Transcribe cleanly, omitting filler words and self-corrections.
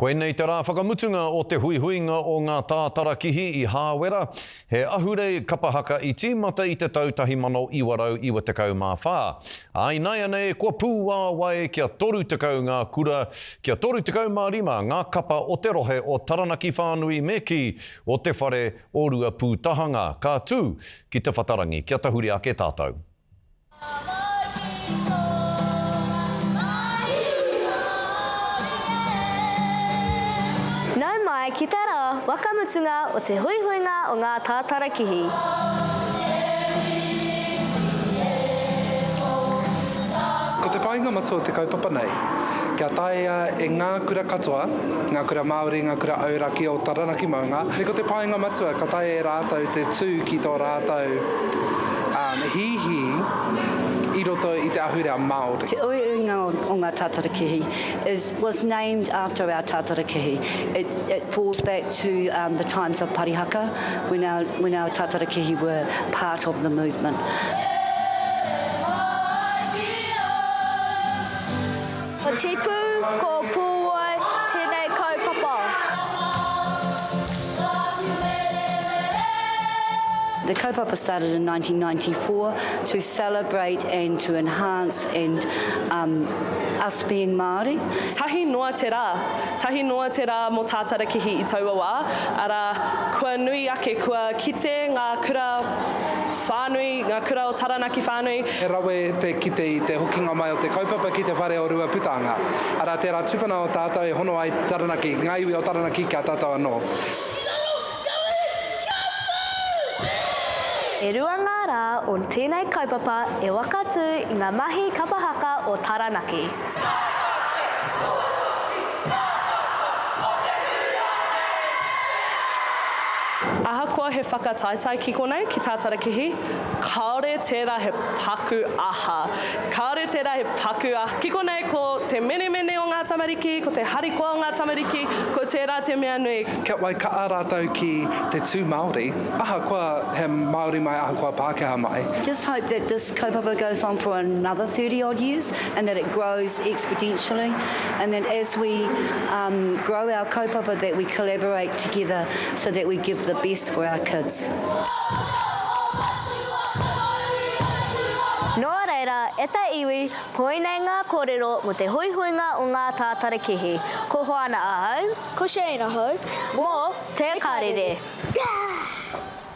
Koinei te rā whakamutunga o te huihuinga o ngā tātarakihi i Hāwera, he ahurei kapa haka i tīmata i te tau 1994. Ā ināianei kua pūāwai kia 30 ngā kura, kia 35 ngā kapa o te rohe o Taranaki whānui me kī, o te whare o Ruapūtahanga, ka tū ki te whatarangi. Kia tahuri ake tātou. Nau mai ki te rā whakamutunga o te huihuinga o ngā tātarakihi. Ko te whāinga matua o te kaupapa nei, kia taea e ngā kura katoa, ngā kura Māori, ngā kura auraki o Taranaki maunga, ko te painga matua ka taea e rātou te tū ki tō rātou hīhī i roto i te ahurea Māori. Te uiuinga o ngā tātarakihi is was named after our tātarakihi. It it falls back to um the times of Parihaka when our when our tātarakihi were part of the movement. Ko Tipu, ko Pūwai tēnei kaupapa. The kaupapa started in 1994 to celebrate and to enhance and um, us being Māori. Tahi noa te rā, tahi noa te rā mō Tātarakihi i taua wā, arā, kua nui ake, kua kite ngā kura whānui, ngā kura o Taranaki whānui. He rawe te kite i te hokinga mai o te kaupapa ki te whare o Ruaputanga. Arā, tērā tupuna o tātou e hono ai Taranaki, ngā iwi o Taranaki ki a tātou anō. E rua ngā rā o tēnei kaupapa e whakatū i ngā mahi kapa haka o Taranaki. Ahakoa he whakataetae ki konei, ki Tātarakihi, kāore tērā he paku aha. Kāore tērā he paku aha. Ki konei ko te menemene o ngā tamariki, ko te harikoa o ngā tamariki, ko tērā te mea nui. Kia whai kaha rātou ki te tū Māori, ahakoa he Māori mai, ahakoa Pākehā mai. Just hope that this kaupapa goes on for another 30 odd years and that it grows exponentially and that as we um, grow our kaupapa that we collaborate together so that we give the best for our kids. Nō reira, e te iwi, koinei ngā kōrero mō te huihuinga o ngā tātarakihi. Ko Hoana ahau. Ko Shane ahau. Mō Te Karere.